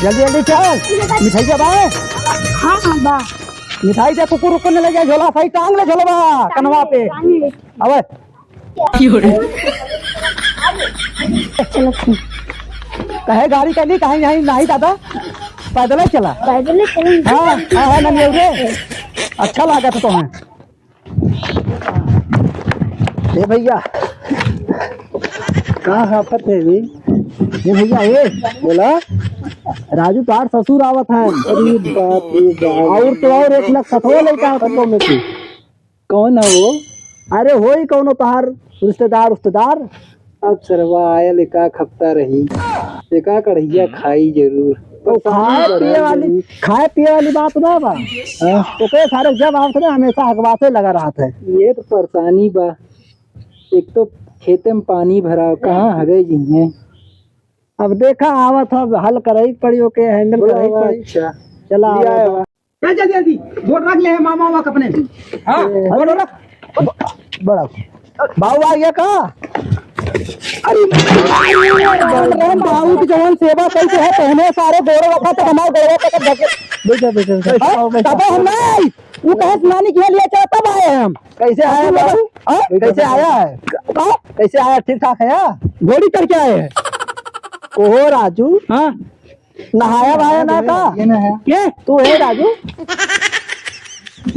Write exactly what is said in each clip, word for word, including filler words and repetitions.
जल्दी जल्दी चल, मिठाई बा। हाँ, हाँ, बा। मिठाई दे, कुकुर उकुर न ले जाए, झोला सही टांग ले, झोला बा, कनवा पे। टांग ले। अबे। चलो, ठीक। कहे गाड़ी कर ली, कहीं नहीं, नहीं दादा, पैदल ही चला। पैदल ही चलेंगे। हाँ, हाँ, हाँ, नहीं रे, अच्छा लागत है तुम्हें। ए भैया, का हाफत है बे? ए भैया, ए, बोला। राजू, तोहार ससुर आवत है। अरे बाप रे बाप। और तो और एक लाख सतवा लइका आवत है में से। कौन है वो? अरे, होई कौनो तोहार रिश्तेदार उश्तेदार। अब सरवा आयल एकाक हफ्ता रही, एकाक अढ़िया खाई जरूर। तो खाए पिए वाली, खाए पिए वाली बात ना बा। हाँ। तो कहे सारे जब आवत ना, हमेशा हगवासे लगा रहत है। ये तो परेशानी बा, एक तो खेते में पानी भरा, कहाँ हगे जी हैं। अब देखा आवत हो, अब हल करही के पड़ी, ओके handle करही के पड़ी। अच्छा। चला लिया आवा। है बा। चल जल्दी जल्दी, बोर्ड रख ले है मामा वामा अपने। हाँ, ए, बोर्ड रख। बड़ा बाबू आ गया का? अरे, राम राम, बाबू की जवन सेवा कइके है, पहने सारे गोड़ रखा तो हमारे गोड़वा पे धके। बैठा, बैठा, बैठा। हाँ? आओ, बैठा। तब हम नहीं, वो कहे नानी के लिए चला, तब आए हम। कैसे आया बाबू? हाँ? कैसे आया है? का? कैसे आया? ठीक ठाक है या? घोड़ी चढ़ के आए हैं। ओहो राजू। हाँ। नहाया वहाया ना का? ये ना है। के? तू है राजू?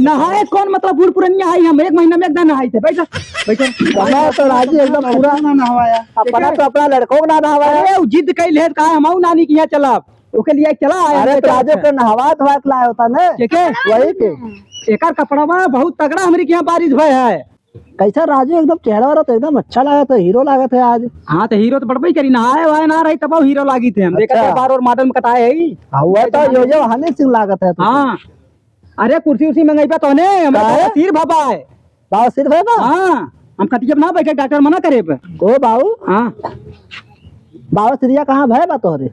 नहाए कौन, मतलब बूढ़ पुरनिया है हम, एक महीना में एक दिन नहाई थे। बैठा, बैठा। हमारा तो राजू एकदम पूरा ना नहवाया। अपना तो अपना लड़कों को ना नहवाया। अरे, वो जिद कइले है, कहा हम नानी के यहाँ चला, ओके लिए चला आया अरे, हम तो राजू चला। के नहवा धोवा के लाया होता ना। के, के? वही के। एकर कपड़ा बा बहुत तगड़ा हमरे के यहाँ बारिश भय है। कैसा राजू, एकदम चेहरा वाला तो एकदम अच्छा लागत है, हीरो लागत है आज। हाँ, तो हीरो तो बड़बई करी, नहाए वहाए ना रही तब हीरो लागी थे हम। देखा अच्छा। थे बार और मॉडल में कटाए है ही। हाँ, हुआ तो यो यो हनी सिंह लागत है तू। हाँ, अरे कुर्सी उर्सी मंगई पे तोने, हमरा काहे? बवासीर भवा है। बवासीर भवा? हाँ, हम खटिया पे ना बैठे, डॉक्टर मना करे पे। ओ बाऊ। हाँ। बवासीरिया कहाँ भय बा तोहरे?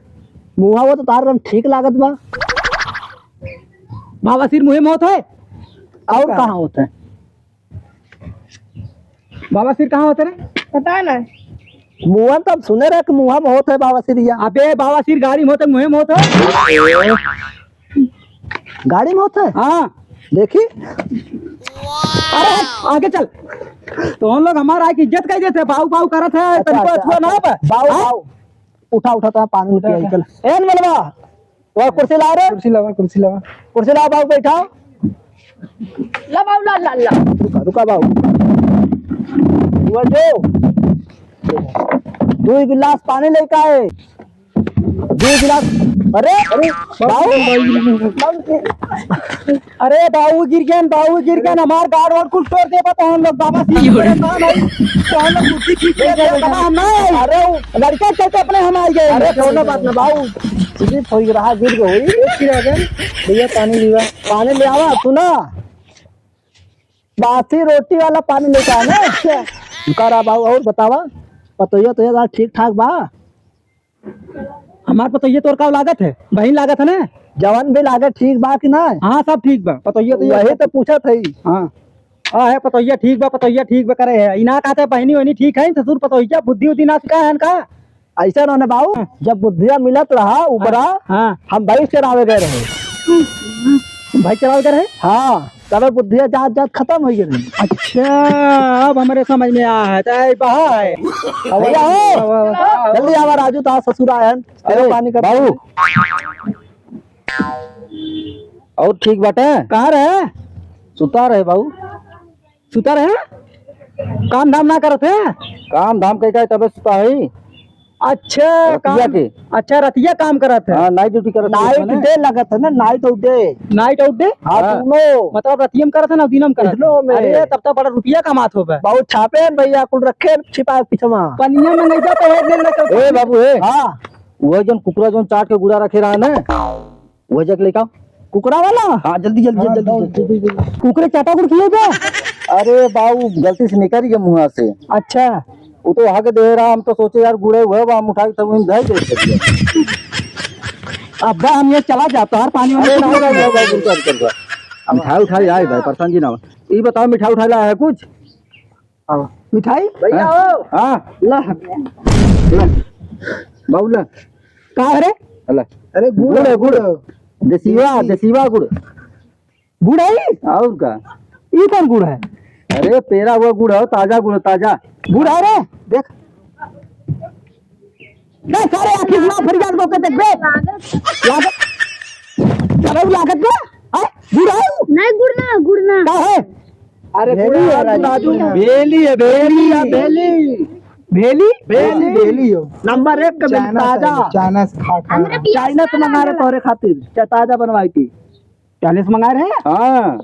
मुँहा वो तो तार एकदम ठीक लागत बा। बवासीर मुँहे में होत है। और कहाँ होत है? बवासीर कहाँ होत है रे? पता ना। मुँहा तो हम सुने रहे कि मुँहा में होत है बवासीरिया। अबे बवासीर गाड़ी में होत है, मुँहे में होत है। गाड़ी में होत है? हाँ। देखी। अरे आगे चल। तो हम लोग हमारा आके इज्जत कइ देते, बाऊ बाऊ करत है, अच्छा, तनिको अच्छा, अथुआ ना अच्छा। बा। बाऊ, हाँ? बाऊ। उठा, उठा, तो पानी उठा, पिया, उठा। चल। ए, मनवा, वह कुर्सी ला रे। कुर्सी लावा, कुर्सी लावा। कुर्सी लावा, बाबू, बैठाओ। ला बाबू, ला, ला, ला। रुका, रुका बाबू। वो जो, दो गिलास पानी लेके आए। दो गिलास। अरे, अरे, बाबू। बाबू। अरे बाऊ गिर गए, बाऊ गिर गए, हमार गाड़ वाड़ कुल तोड़ देबा तो हम लोग बवासीर परेशान है, तो हम लोग बुद्धि ठीक कर दे, बता हम ना आए। अरे वो लड़का चलते अपने हम आ गए। अरे कोनो बात ना बाऊ, स्लिप हो रहा, गिर गए होई। एक गिर आ गए, भैया पानी लेवा। पानी ले आवा, सुना, बासी रोटी वाला पानी लेके आना। करा बाऊ, और बतावा, पतोहिया तो यार ठीक ठाक बा? हमार पतोहिया तोर का लागत है? बहिन लागत है ना? जवन भी लागत ठीक बा कि ना? हाँ, सब ठीक बा। पतोहिया तो ये वही तो पूछत है। हाँ। हाँ, है पतोहिया ठीक बा, पतोहिया ठीक बा करे है। इना कहते बहिनी वहिनी ठीक है, ससुर पतोहिया बुद्धि उद्धि ना सिखा है इनका। ऐसा ना बाबू, हाँ। जब बुद्धिया मिलत रहा ऊपरा, हाँ, हाँ। हम भैंस चरावे गए रहे। भैंस चरावे गए रहे? हाँ। तबे बुद्धिया जात जात खतम होइ गए। अच्छा, अब हमरे समझ में आ है, तो आई बहा है। अब भैया हो, वाह, वाह, वाह। जल्दी आवा राजू, तो ससुर आए हैं। अरे, पानी कर बाबू। और ठीक बाटे? कहाँ रहे? सुता रहे बाबू। सुता रहे? काम धाम ना करत है? काम धाम कई का तबे सुता है। अच्छा, रतिया काम, के। अच्छा, रतिया काम करत है। हाँ, night duty करत है night उसमें। Day लगत है ना, night और day। Night और day? हाँ, हाँ। दोनों। मतलब रतिया में करत है ना, दिनों में करत है? दोनों में। अरे, तब तो बड़ा रुपया कमात होबे। बहुत छापे हैं भैया, कुल रखे हैं छिपा के पीछे में। पनिया में नहीं जाते हैं, ले लेकर ए बाबू, ए। हाँ। वो जौन कुकुरा जौन चाट के गुड़ा रखे रहा है ना, वह जाके लेके आओ। कुकरा वाला? हाँ, जल्दी, जल्दी, हाँ, जल्दी, जाओ, जल्दी। जल्दी, जल्दी। कुकरे चाटा गुड़ खिए बे? अरे बाऊ, गलती से निकल गया मुँह से। अच्छा। वो तो हग दे रहा, हम तो सोचे यार गुड़े हुए बा, हम उठा के सब वहीं धर दे दिया। अब्बा, हम ये चला जाता हर पानी वानी अरे, नहीं, नहीं, नहीं, नहीं, बिल्कुल, बिल्कुल, बिल्कुल। मिठाई उठाई आए भाई, परेशान जी ना हो। ये बताओ, मिठाई उठाई लाया है कुछ? आओ। मिठाई? भैया, हाँ? आओ। हाँ। ला। ला। बाबू ला। का है रे? अला। अरे गुड़ गुड़ है, है, गुड़। गुड़ है। देसीवा, देसीवा गुड़। गुड़ है? और का? ई कौन गुड़ है? अरे पेरा हुआ गुड़ है, ताजा गुड़, ताजा। गुड़ है रे, देख। देख सारे आँखी ना फरियाद मौके देख बे। लागत। अरे लागत बे। हैं? गुड़ है? नहीं, गुड़ ना, गुड़ ना। का है? अरे भेली गुड़ है, है राजू। राजू। भेली है, भेली। भेली है, भेली। भेली? भेली, भेली हो। नंबर एक का भेली, चाइना ताजा। से, चाइना से खा, खा। हमरे पिया चाइना से से मंगा रहे तोहरे खातिर, चा-, ताजा बनवाई थी। चाइना से मंगा रहे? हाँ।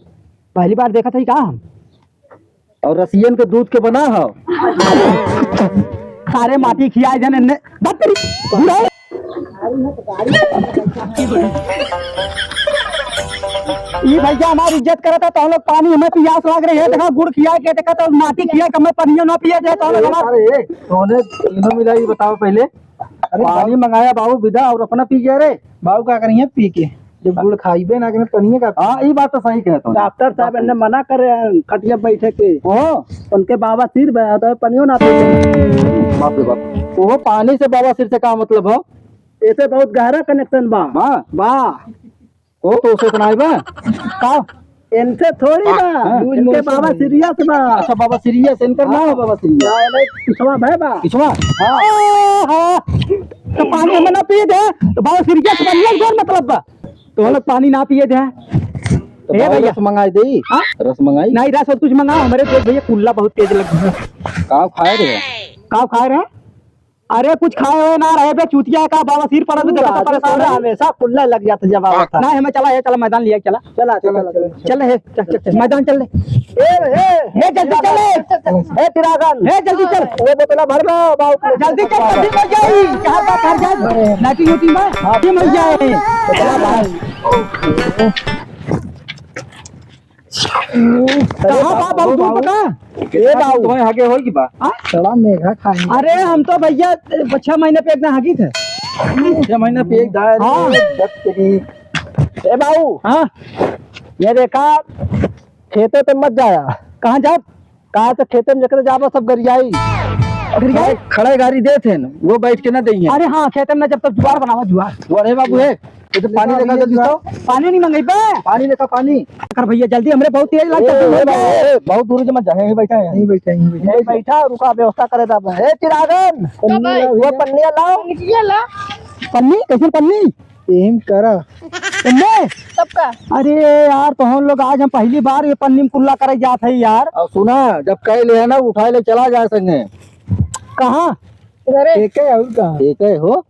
पहली बार देखा था, ये का हम? और रसियन के दूध के बना हो। सारे माटी खियाए जने ने, बकरी, बुढ़ा। ई भैया हमार इज्जत करत है, तो हम लोग पानी हमें पियास लाग रही है, देखा गुड़ खिया के, देखा तो माटी खिया के हमें पनिया ना पिए दे, तो हम लोग हमार अरे, तोने तीनों मिला, ये बताओ पहले, अरे पानी मंगाया बाबू विदा और अपना पी गया रे। बाबू का करिए पी के, जब गुड़ खाइबे ना करें, पनिया का हाँ, ई बात तो सही कहत हो। डॉक्टर साहब इन्हें मना करे हैं खटिया बैठे के। ओहो। उनके बवासीर बा, तो पनियो ना पीते। बाप रे बाप। ओहो, पानी से बवासीर से का मतलब हो? ऐसे बहुत गहरा कनेक्शन बा। बा? बा। ओ, तो उसे सुनाई बा? का? इनसे थोड़ी बा। हाँ। इनके बाबा सीरियस बा। अच्छा, बाबा सीरियस, इनकर ना हो बाबा सीरियस। हाँ, नहीं, पिछवा भय बा। पिछवा? हाँ। हाँ, हाँ। तो पानी हमें ना पिए दे, तो बाबा सीरियस बनने से कौन मतलब बा? तो हम लोग पानी ना पिए दे। तो ए बाबा भैया। रस मंगाई दे। हाँ? रस मंगाई? नहीं, रस और कुछ मंगाओ, हमारे देख भैया कुल्ला बहुत तेज लग रहा है। का खाए रहे? का खाए रहे? अरे कुछ खाए हुए ना रहे बे चूतिया का, बवासीर पड़त बे, देखत परेशान है। हमेशा कुल्ला लग जात जब आवत है। नहीं, हमें चला, ये चला, मैदान लिया, चला। चला, चला, चला। चल हे, चल, चल, चल, मैदान चल ले। ए, ए, ए, जल्दी चल ले। ए, चिरागन। ए, जल्दी चल। वो बोतला भर लो, बाबू। जल्दी चल, जल्दी मर जाई। कहाँ का घर जाए? नाटी यूटी में। हाँ। ये मर जाए। चला भाई। कहाँ बा बाबू, दूर बा का? ए बाबू। तुम्हें हगे होई की बा? हाँ? बड़ा मेघा खाए। अरे हम तो भैया छह महीने पे एक दिन हगी थे। छह महीने पे एक दार। हाँ। दस के जी। ए बाबू। हाँ। ये देखा, खेते पे मत जाया। कहाँ जाब? कहाँ से खेते में जकरे जाबा सब गरियाई। गरियाई? खड़ा गाड़ी देत हैं, वो बैठ के ना देइहें। अरे हाँ, खेते में जब तक जुआर बनावा, जुआर। वो अरे बाबू है, ये तो पानी देखा जल्दी तो। पानी नहीं मंगई बे। पानी देखा, पानी। कर भैया, जल्दी, हमरे बहुत तेज लग ए, जाता है। ए, बहुत दूर से मत जा, यहीं बैठा है। यहीं बैठा, यहीं बैठा। यहीं बैठा, रुका, व्यवस्था करे था। ए, चिरागन, का भाई? वो पन्निया लाओ। पन्नी? कैसे पन्नी? एम करा। पन्नी? तब का? अरे यार, तो हम लोग आज हम पहली बार ये पन्नी में कुल्ला करे जात है यार। और सुना, जब कह ले है ना, उठाए ले चला जाए संगे। कहाँ? घरे। एक है और कहाँ? एक है हो।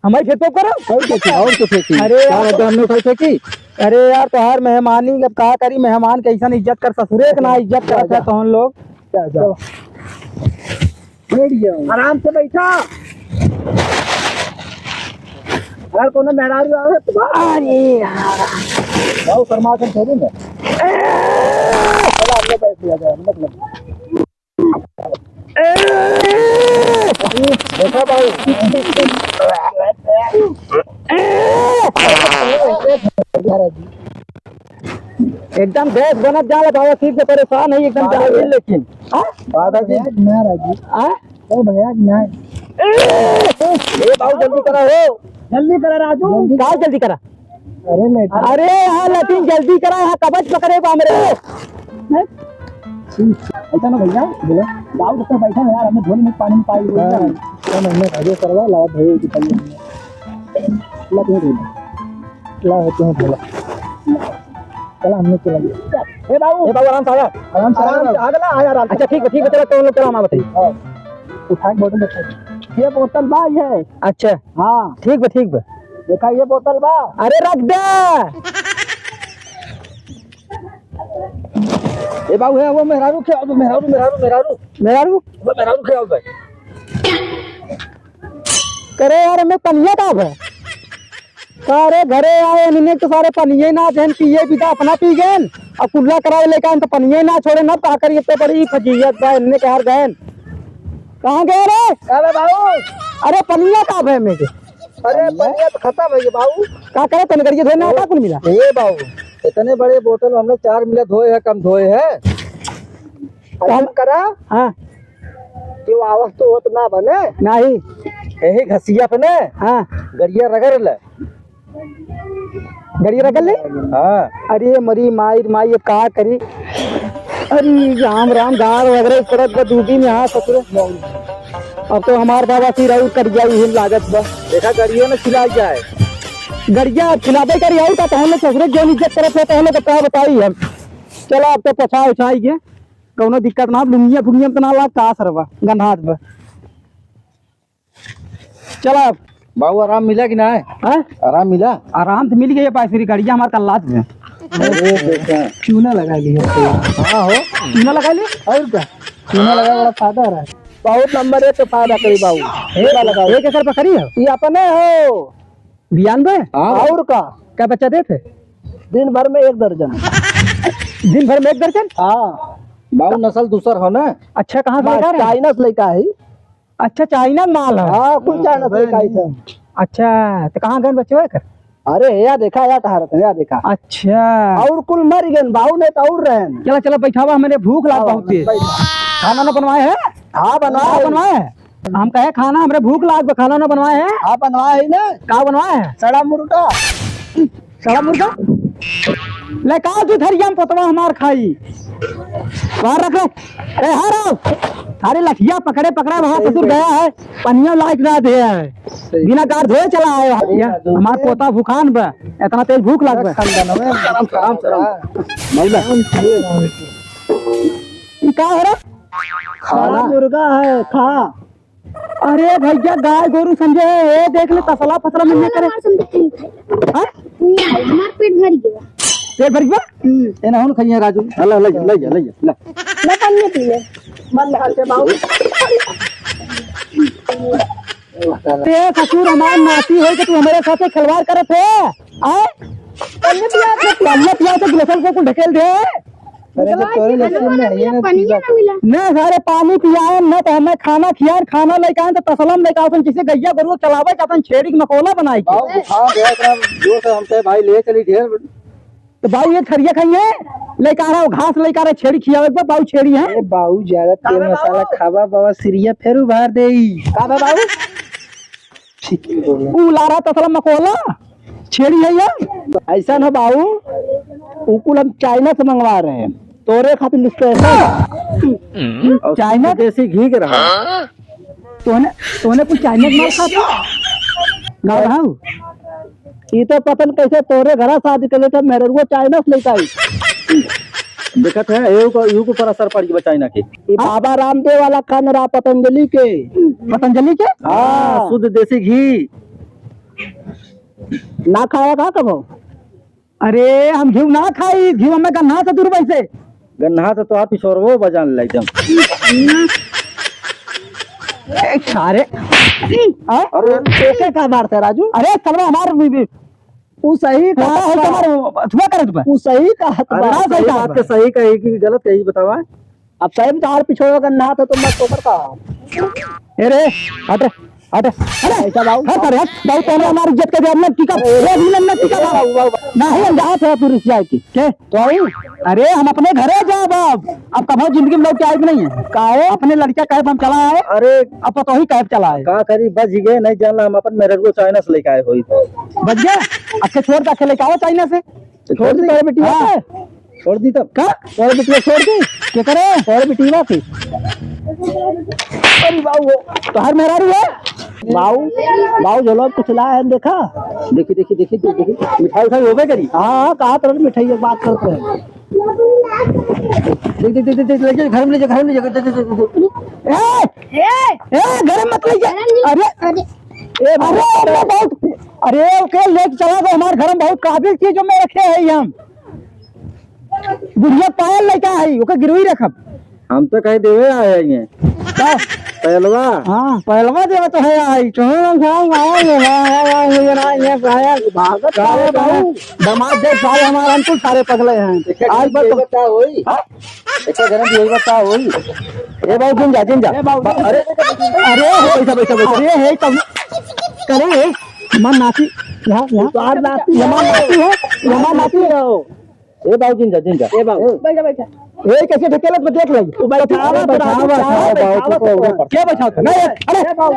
हमारी खेत पे करो। और क्या फेंकी? और क्या फेंकी? अरे यार। चार हजार हमने उठाई फेंकी। अरे यार, तोहार मेहमानी अब का करी, मेहमान के ऐसा इज्जत कर, ससुरे के ना इज्जत करत है तोहन लोग। जा, जा। बैठ जाओ। आराम से बैठा। अगर कोनो मेहरारू आवे तो बात। अरे यार। बहुत शर्मा के छोड़ू ना। चला, हम लोग बैठ लिया जाए, मतलब। देखा भाई। एकदम गैस बनत जाला बाबा, ठीक से परेशान है एकदम बाबा जाहिल जी। लेकिन। हाँ? बाबा जी। ना राजू। हाँ? ओ भैया, ना। ए बाबू, जल्दी करा हो। जल्दी करा राजू। जल्दी। का जल्दी करा? अरे नहीं। अरे यहाँ लैट्रिन जल्दी करा, यहाँ कवच पकड़े बा हमरे। हैं? ऐसा ना भैया, बोलो, गाँव के सब बैठा है यार, हमने झोली में पानी में पाई हुई है। हाँ, क्या महीना भागे करवा, लावा भाई की पाई है। ला तुम्हें बोलो। ला हो तुम्हें बोलो। चला, हमने चला गया। ए बाबू। ए बाबू, आराम से आया। आराम से आया आराम से, बाबू। आगे ला, आया आराम से। अच्छा, ठीक है, ठीक है, चला, तो हम लोग चला, हम आवत हई। हाँ। उठा के बोतल रखा है। ये बोतल बा, ये। अच्छा। हाँ। ठीक बा, ठीक बा। देखा, ये बोतल बा। अरे, रख दे। ए बाबू, है वो मेहरारू के, मेहरारू, मेहरारू, मेहरारू। मेहरारू? वो मेहरारू के, करे यार, हमें पनिया का है? सारे घरे आए, इन्हें तो सारे पनिये ना देन, पिए भी तो अपना पी गए, और कुल्ला करावे लेके आए, तो पनिये ना छोड़े, ना का करिए, तो बड़ी फजीयत बा, इन्हें के हार गए। कहाँ गए रे? अरे बाबू। अरे पनिया का है में के? अरे पनिया तो खत्म है ये बाबू। का करे, तने करिए धोए ना, का कुल मिला? ए बाबू, इतने बड़े बोतल में हमने चार मिला धोए है, कम धोए है। तो हम ऐसा करा हाँ। कि वो आवाज तो होत ना बने। नहीं। यही घसिया पे ना। हाँ। गड़िया रगड़ ले। गड़िया रगड़ ले? हाँ। अरे मरी माई रे माई, ये का करी? अरे राम राम, गाड़ रगड़े पड़त बा दूबी में, हाँ ससुरे। अब तो हमार बाबा सिर और कट जाई, हिल लागत बा। देखा, गड़िया न छिला जाए। गड़िया छिलाबे करी, और का, तहन लोग ससुरे जौन इज्जत करत है, तहन लोग का बताई हम। चला, अब तो पछा उछाई के, कौनो दिक्कत ना, लुंगिया फुंगिया में तो ना लाग, का सरवा, गन्हात बा। चला अब। बाबू, आराम मिला कि ना? हाँ? आराम मिला? आराम तो मिल गया, पाए फिर गड़िया हमार कल्लात में। अरे बेटा। चूना लगा लिया। हाँ हो। चूना लगा लिया? और का? चूना लगा बड़ा फायदा रहा है। बहुत नंबर एक के फायदा करी बाबू। एक, चूना लगाओ। एक एकड़ बकरी है? ये अपने हो। बियान बे? हाँ। और का? क्या बच्चा देते? दिन भर में एक दर्जन। दिन भर में एक दर्जन? हाँ। बाबू, नस्ल दूसर हो ना? अच्छा, कहाँ से बा-, लेकर है? चाइना से लेकर आई। अच्छा, चाइना माल है। हाँ, कुल चाइना से लेकर आई था। अच्छा, तो कहाँ गए बच्चे कर? अरे, या देखा, या टहरत है, या देखा। अच्छा। और कुल मर गए, बाऊ नहीं तो और रहन। चला, चला, बैठावा, हमरे भूख लाग हाँ, बहुत तेज। बैठ। खाना ना बनवाए है? हाँ, बनवाए। हाँ, बनवाए है। हम कहे खाना, हमरे भूख लाग बा, खाना ना बनवाए है? हाँ, बनवाए है ना। का बनवाए है? सड़ा मुर्गा। सड़ा मुर्गा? ले का तू थरिया में पोतवा हमार खाई। बाहर रख रे। ए, हारो। थारे लठिया पकड़े, पकड़े, वहाँ ससुर गया है। पनिया लाइक ना दे है। सही। बिना गार धोए चला आए। या, हमार पोता भूखान बा। इतना तेज भूख लाग बा। खानदान में सलाम, सलाम, सलाम। मौला। ई का है रे? खाना। मुर्गा है, खा। अरे भैया, गाय गोरू समझे है, ये देख ले, तसला फसला में नहीं करे। हमार संपत्ति नहीं खाई। हाँ? नहीं, हमार पेट भर गया। पेट भर गया? हम्म। ए ना, हम खाइए राजू। ला, ला, ला, ला, ला, ला। मैं पानी पी ले। बंद हाथ से बाबू। ते ससुर हमार नाती होई के तू हमारे साथे खिलवाड़ करत है? आए? पानी पिया के, पानी पिया के गिलास से कुल ढकेल दे। अरे, तो तोरे लस्सी में है ये ना, पानी पीला। ना मिला। ना सारे पानी पियाए, ना तो हमें खाना खियाए, खाना लेके आए तो तसलम लेके आओ, जैसे गैया गोरू चलावे का अपन छेड़ी के मकोला बनाए के। बाबू, बुखार है इतना जोर से, हम कहे भाई ले चली ढेर। तो बाबू ये थरिया खाई है, लेके आ रहा हो घास, लेके आ रहा है छेड़ी खियावे के, बाबू छेड़ी है। अरे बाबू, ज्यादा तेल मसाला खावा, बाबा सिरिया फेर उभार देई। का बा बाबू? ऊ लारा तसला मकोला छेड़ी है ये। ऐसा ना बाबू, उ कुल हम चाइना से मंगवा रहे हैं, तोरे खातिर special। और चाइना? देसी घी के रहा। तोने, तोने कुछ चाइना के माल खाते? ना भाऊ। ई तो पता न कैसे तोरे घरा शादी कर लेता, मेहररुआ चाइना से लेता आई। देखत है, एहू को, एहू के ऊपर असर पड़ गया चाइना के। ई बाबा रामदेव वाला कान रहा पतंजलि के। पतंजलि के? हाँ, शुद्ध देसी घी। ना खाया का कबो? अरे, हम घी ना खाई, घी हमें गन्हा से दूर बैसे। गन्हा से तो आप पिछोरवो बजान ले एकदम। ए, सारे। हाँ? अरे, एके का मारते राजू? अरे, सलवा हमार बीबी। उ सही कहा है बा। तुम्हार अथवा करत बा। उ सही कहा है बा। अरे, हाँ, सही सही कहा बात बा। के सही कही कि गलत कही, बतावा। अब सही में तो हार पिछोड़ा करना था तो मैं तो कर कहा। ए रे, हट रे, हट रे। अरे, ऐसा बाबू। हट रे, हट। बाबू, तोने हमारी इज्जत के दिया, हमने टिका, ए, वो भी हमने टिका ए, बाबू। बाबू, बाबू। नहीं, हम जात है पुलिस जाए के। के? तो आई? अरे, हम अपने घरे जाब अब। अब कभो जिंदगी में लौट के आइब नहीं है। काहे? अपने लड़का कहे हम चला आए। अरे। अब पतोही कहे चला आए। का करी, बच गए, नहीं जानला, हम अपन मेहररुआ चाइना से लेके आए होई। बच गए? अच्छा, छोड़ के लेके आओ चाइना से। छोड़ दी तोरे बिटिया हाँ। के? छोड़ दी तब। का? तोरे बिटिया छोड़ दी? के करे? तोरे बिटिया के? अरे बाबू, तोहार मेहरारू है? बाबू, बाबू, जो लोग कुछ लाए हैं, देखा? देखी, देखी, देखी, देखी, देखी। मिठाई उठाई होबे करी? हाँ, हाँ, कहा तरह मिठाई की बात करते हैं। देख, देख, देख, देख, देख, ले जा, घर में ले जा, घर में ले जा, देख, देख, देख, देख। ए! ए! ए, घर में मत ले जा। घर में नहीं। अरे! अरे! ए, अरे, अरे, बहुत, अरे, ओके, लेके चला गया, हमारे घर में बहुत काबिल चीज जो में रखे हैं हम। बुढ़िया पायल लेके आई, ओके गिरवी रखब। हम तो कहीं देवे आए हैं। का? पहलवा। हाँ, पहलवा देवे तो है आई। तो हम लोग गाँव आए हैं, आए, आए, आए, ये ना, ये पायल। भागत का आए है बाबू? दामाद देख, सारे हमारे अंकुल सारे पगले हैं। देखा, आज बस ये बता होई। हाँ? देखा, गरम ये बता होई। ए बाबू, जिन जा, जिन जा। ए बाबू, बा-, अरे, अरे, बैठा, बैठा, बैठा। अरे, हे, तब, करे, हे, हमार नाती, यहाँ, यहाँ। तोहार नाती ये हमार है। नाती है, ये हमार नाती है। ए बाबू, जिन जा, जिन जा। ए बाबू। ए। बैठा, बैठा। ए, कैसे ढकेलत में देख ले। तू बैठा, बैठा, बैठा, बैठा, बैठा, बैठा, बैठा, बैठा, बैठा। क्या बैठा होता? नहीं, अरे। ए बाबू।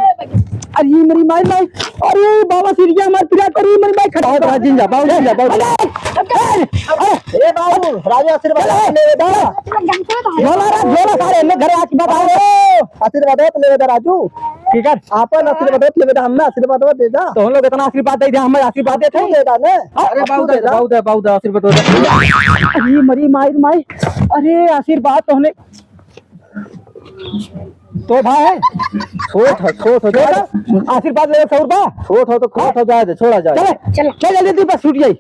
ई मरी माई, माई। अरे बाबा, सिरिया हमार पिरात, अरे मरी माई, खड़ा बहुत हो। राजिन जा, बहुत जिन जा, बहुत। अरे, अरे, अरे। ए बाबू, राजू आशीर्वाद चल, लेवे दा। झोला रे, झोला सारे, ले घरे आके बताओ। आशीर्वाद लेवे दा राजू। ठीक है। आपन आशीर्वाद लेवे दा, हमें आशीर्वाद दे दा। तो हम लोग इतना आशीर्वाद दे दे, हमें आशीर्वाद देते हैं। दे दा ने। अरे बाबू दे दा, बाबू दे, बाबू दे, आशीर्वाद दे दा। अरे मरी माई, माई। अरे आशीर्वाद तो हमने तो भाई, छोट हो, छोट हो, छोट जाए। हो? आशीर्वाद ले, सौ रुपया। छोट हो तो खोट हो, जाए दे, छोड़ा जाए। चले, चल, चल, जल्दी, बस छूट जाई।